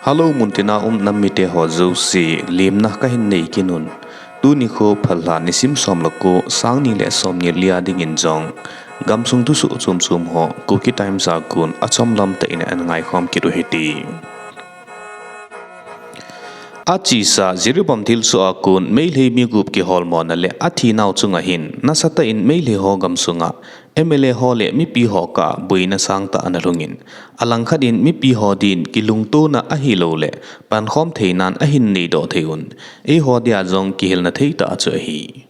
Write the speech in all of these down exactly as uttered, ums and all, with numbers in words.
Hello, muntina um nam mite ho jouse, lemna kahin nei kit un. Tuni kho phalha nisim som le ko, sang ni le som ni le li a dingin jong gamsung thusoh chom chom ho Kuki Times a kon achom lam tah in ana ngaikhom kit u hite. Achesa Jiribam thilsoh a kon Meitei mi gup kiholmona le athinau chunga hin nasatah in Meitei ho gamsunga M L A ho le mipi ho kah a boina sangtah ana lhungin, alangkhat in mipi ho din kilungtona ahilouleh pankhom theinan ahin neidoh thei un, eiho dia jong kihilna thei tah chu ahi.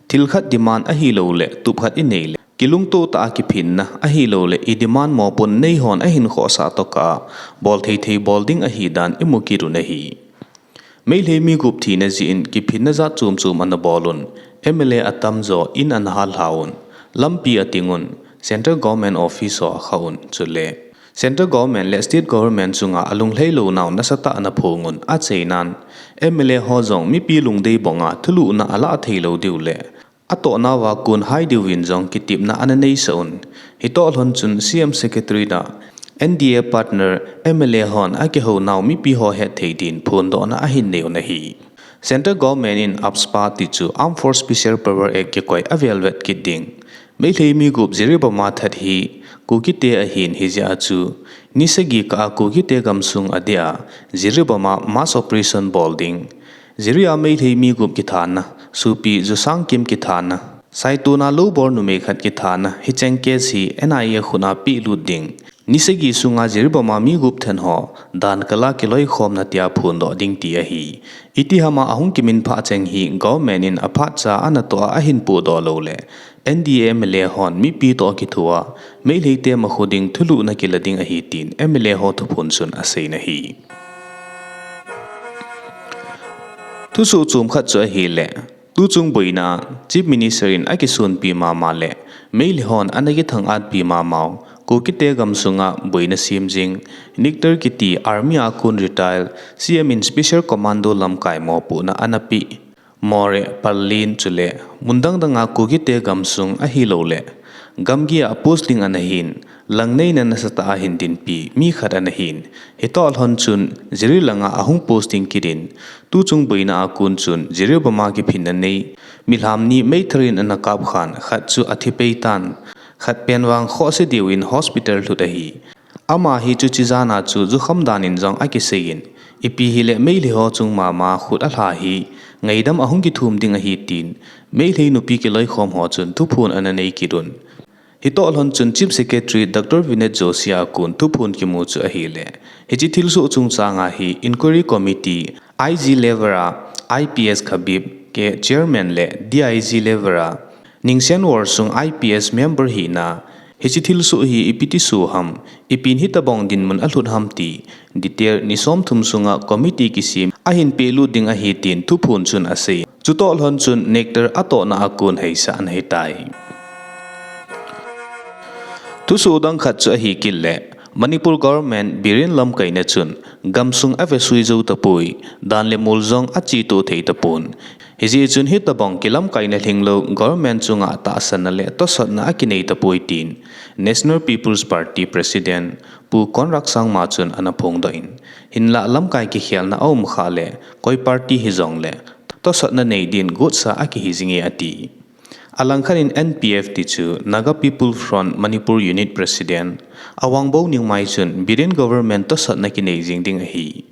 Thil khat demand ahilouleh tup khat inei le kilungto tah a kiphinna ahilouleh i demand mopohna neihon ahin khohsah tokah a bol thei thei bol ding ahidan imu kit un ahi. Meitei mi gup thina jeh in kiphinna jat chom chom ana bol un, M L A atamjo in ana hallha un, lampi ating un, Central Government Office ho akha un, chule Central Government le State Government chunga alunglhai lounau nasatah ana phong un, achainan M L A ho jong mipi lungdei banga thulhuhna alah theilou diu le atohnauva kon hai diuvin jong kitepna ana neisah un. Hitoh lhon chun C M Secretariat a N D A partner M L A hon akihounau mipi ho hetthei din phondohna ahin nei un ahi. Central Government in AFSPA tichu Armed Force Special Power Act kikoi avel vet kit ding, Meitei mi gup Jiribam a that hi Kukite ahin, hijeh a chu ni sagi kah a Kukite gamsung adeh a Jiribam a mass operation bol ding, Jiri a Meitei mi gup kithana, sopi Josangkim kithana, Saitona loubor numei khat kithana, hicheng case hi N I A khut a pehlut ding, ni sagi sunga Jiribam a mi gup then ho dan kal a kiloikhomna tia phondoh ding ti ahi. Itiham a ahung kiminphah cheng hi government in aphatcha anatoh a ahin pohdoh lou le N D A M L A hon mipi toh kithoa Meitei te makho ding thulhuhna kila ding ahi tin M L A ho thuphon chun aseiyin ahi. Thusoh chom khat chu ahile, tuchung boina a Chief Minister in akisonpi mama le Meitei hon ana kithang-atpi mamau Kukite gamsunga boina sem jing, Nikter kiti Army a kon retire C M in Special Commando lamkai mopohna ana peh Moreh, Pallel chule mun dang dang a Kukite gamsung ahilouleh gamgi a posting ana hin, langneina nasatah a hin dinpi mi khat ana hin, hitoh lhon chun Jiri langa ahung posting kit in, tuchung boina a kon chun Jiribam a kiphinna nei milham ni meithal in ana kapkhan, khat chu athi pei tan, khat pen vang khohse diuvin hospital lhut ahi. Ama hi chuche jan a chu jukham dan in jong akiseiyin, ipi hile Meitei ho chung mama khut alha hi ngaidam ahung kithum ding ahi tin, Meitei nupi kiloikhom ho chun thuphon ana nei kit un. Hitoh lhon chun Chief Secretary Doctor Vinod Joshi a kon thuphon kimu chu ahile, hiche thilsoh chungchang a hi Inquiry Committee, I G level a I P S Khabib K Chairman le D I G level a Ningsen Worsung I P S member hina, hiche thilsoh hi ipi ti soh ham, ipin hitobang dinmun alhut ham ti detail ni somthum sunga committee kisem ahin pehlut ding ahi tin thuphon chun asei. Chutoh lhon chun Nikter atohna a kon heisah ana hitai. Thusoh dang khat chu ahi kit le, Manipur government Biren lamkaina chun gamsung avesui jou tapoi, dan le mol jong acheto thei tapon. Hijeh chun hitobang kilamkaina lhinglou government chunga tahsanna le tosotna akinei tapoi tin National People's Party President Pu Conrad Sangma chun ana phongdoh in, hinlah lamkai kikhelna aum khah le koi party hijongle tosotna nei din gotsa akihi jinge ati. Alangkhat in N P F tichu Naga People Front Manipur Unit President Awangbow Newmai chun Biren government tosotna kinei jing ding ahi.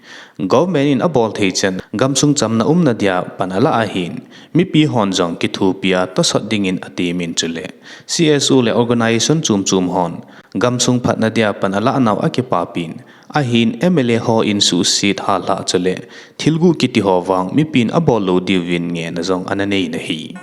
Government in abol thei chan gamsung chamna umna dia pan alah ahin, mipi hon jong kithopia tosot dingin atemin chule C S O le organization chom chom hon gamsung phatna dia pan alahnau akipapin, ahin M L A hon suhset hallhah chule thilguh kiti ho vang mipin abol lou diuvin ngehna jong ana neiyin ahi.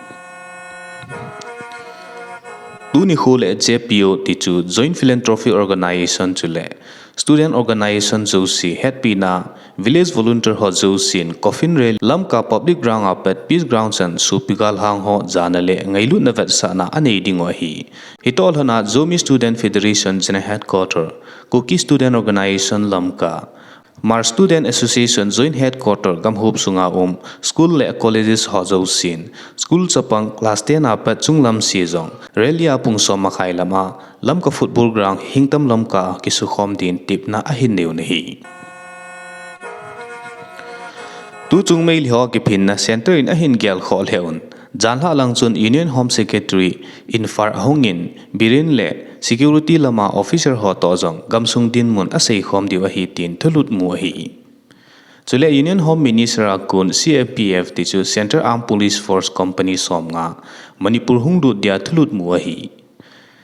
Tuni kho le J P O tichu Joint Philanthropy Organization chule Student Organization jouse hetpina Village Volunteer ho jousen Coffin Rally Lamka Public Ground apat Peace Ground chan sopi galhang ho jana le ngailutna vetsahna anei dingu ahi. Hitoh lhona Zomi Student Federation General Headquarter, Kuki Student Organization Lamka, Hmar Student Association Joint Headquarter gamhop sunga um school le colleges ho jousen school chapang class ten apat chunglam se jong rally a pung som makhai lama Lamka Football Ground Hingtam Lamka kisukhom din tepna ahin neiyu ahi. Tuchung Meitei ho kiphinna Centre in ahin gelkhoh lheh un, janhi lang chun Union Home Secretary Imphal ahungin, Biren le security lama officer ho toh jong gamsung dinmun aseikhom diu ahi tin thulut mu ahi. Chule Union Home Minister a kon C A P F tichu Central Armed Police Force Company somnga Manipur hung lut dia thulut mu ahi.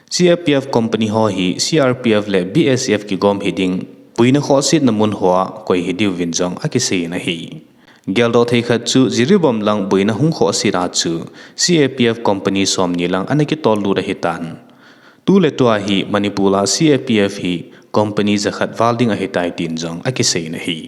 C A P F company ho hi C R P F le B S F kigom hiding, boina khohsetna mun hoa koi hidiuvin jong akiseiyin ahi. Geldoh thei khat chu Jiribam lang boina hung khohset a chu C A P F company somni lang ana kitol lut ahitan. Tuletua hi Manipur a C A P F hi company jakhat val ding ahitai tin jong akiseiyin ahi.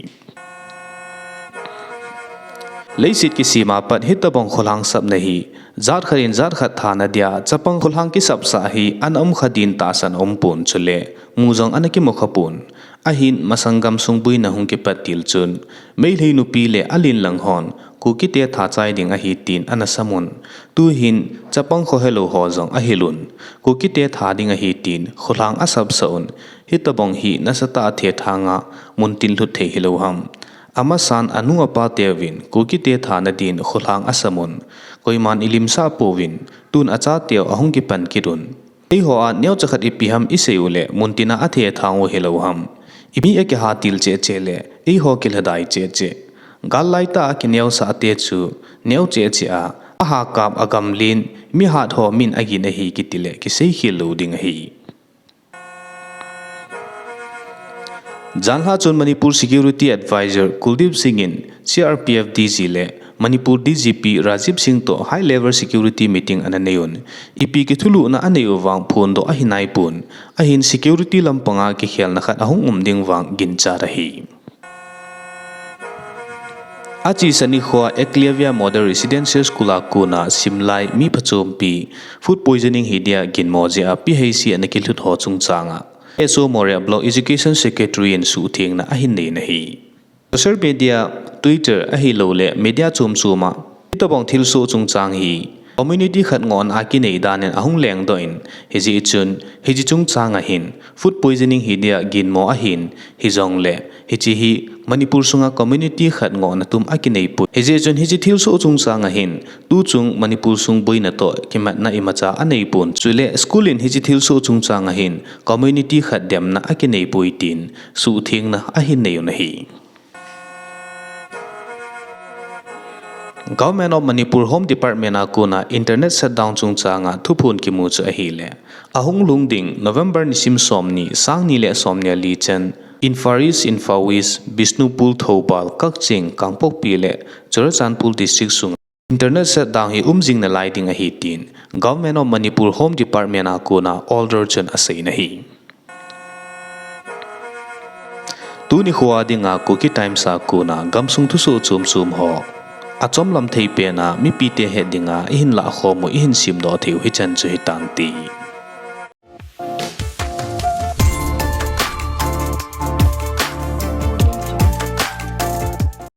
Leiset kisem a pat hitobang kholhang sapna hi, jat khat in jat khat thana dia chapang kholhang kisapsah hi ana umkha din tahsan aumpon chule mu jong ana kimukhapon. Ahin masang gamsung boina hung kipat til chun, Meitei nupi le alen lang hon Kukite tha chai ding ahi tin ana samun. Tuhin chapang kho helou ho jong ahilun, Kukite tha ding ahi tin kholhang asapsah un, hitobang hi nasatah a thethanga muntin lhut thei hilou ham. Amasan anu apa teuvin Kukite thana din kholhang asamun, koiman ilimsah pouvin, tun achateu ahung kipan kit un. Eiho a neocha khat ipi ham isei uleh muntina athethang u hilou ham. Imi akiha til cheh cheh le eiho kilhadai cheh cheh. Gal laitah a kineosahte chu neo cheh cheh a, ahakap agamlen, mihat ho min agin ahi kitile kiseikhel lou ding ahi. Janhi chun Manipur Security Advisor Kuldeep Singh in C R P F D G le Manipur D G P Rajiv Singh toh high level security meeting ana neiun, ipi kithulhuhna anei u vang phondoh ahinaipon, ahin security lampanga kikhelna khat ahung um ding vang ginchat ahi. Achesa nikhoa Eklavya Model Residential School a kona simlai mi phachompi food poisoning hidia ginmo jeh a P H C ana kilhut ho chungchanga S O Moreh Block Education Secretary in suhthengna ahin neiyin ahi. Social media, Twitter ahilouleh media chom choma hitobang thilsoh chungchang hi community khat ngohna a kinei danin ahung lengdoh in, hijeh chun hiche chungchanga hin food poisoning hidia ginmo ahin, hijongle hiche hi Manipur sunga community khat ngohna tum akineipoi. Hijeh chun hiche thilsoh chungchanga hin tuchung Manipur sung boina toh kimatna imacha aneipon, chule school in hiche thilsoh chungchanga hin community khat demna akineipoi tin suhthengna ahin neiun ahi. Government of Manipur Home Department a kona internet shutdown chungchanga thuphon kimu chu ahile, ahung lhung ding November nisim somni, sangni le somni le li chan Imphal East, Imphal West, Bishnupur, Thoubal, Kakching, Kangpokpi le Churachandpur district sunga internet shutdown hi umjing nalai ding ahi tin Government of Manipur Home Department a kona order chun aseiyin ahi. Tuni khoa dinga Kuki Times a kona gamsung thusoh chom chom ho achomlam thei pena mipite het dinga ihin lahkhom u, ihin semdoh thei u hichan chu hitante.